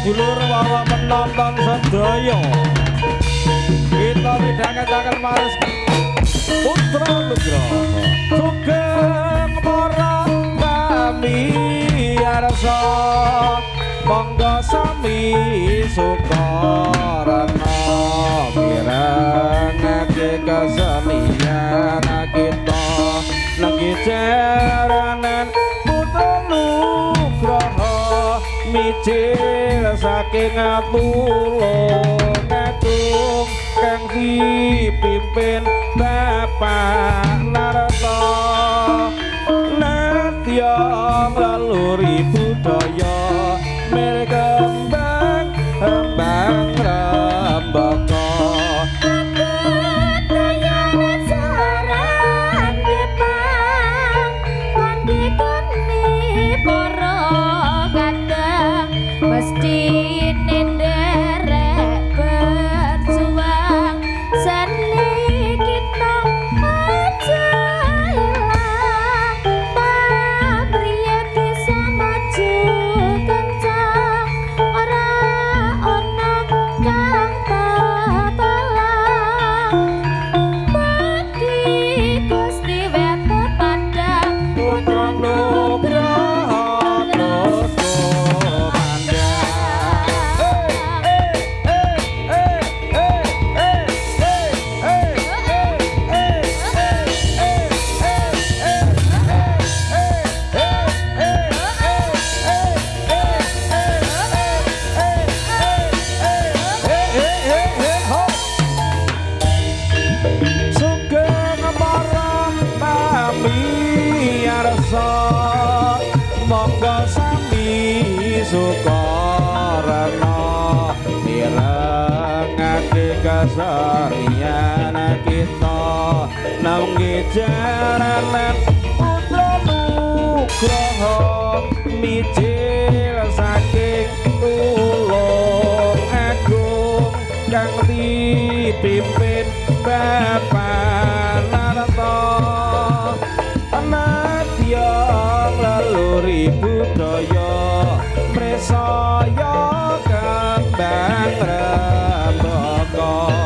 Dulur para penonton sedaya. Kita midhangetaken maris Putra Nugroho. Sugeng para pamirsa, monggo sami sukarana mirengake kesenian kita lagi jaranan Putra Nugroho mijil saking Tulungagung kang dipimpin Bapak Narto nadya ngleluri budaya mirkembang rembang rembaka. Kabudayan jaran Jepang kandikane para kadang mesti nderek berjuang seni kita aja ilang pamriye bisa maju kencang ora ana kang pepelang. Mugi Gusti weto padang Putra Nugroho terus tumandang. Eh eh eh eh eh eh eh eh eh eh eh eh eh eh eh eh ho. Sugeng para pamirsa, monggo sami sukarana mirengake kesenian kita namung jaranan Putra Nugroho mijil saking Tulungagung kang dipimpin Bapak Narto nadya ngleluri budaya mresaya kembang rembaka.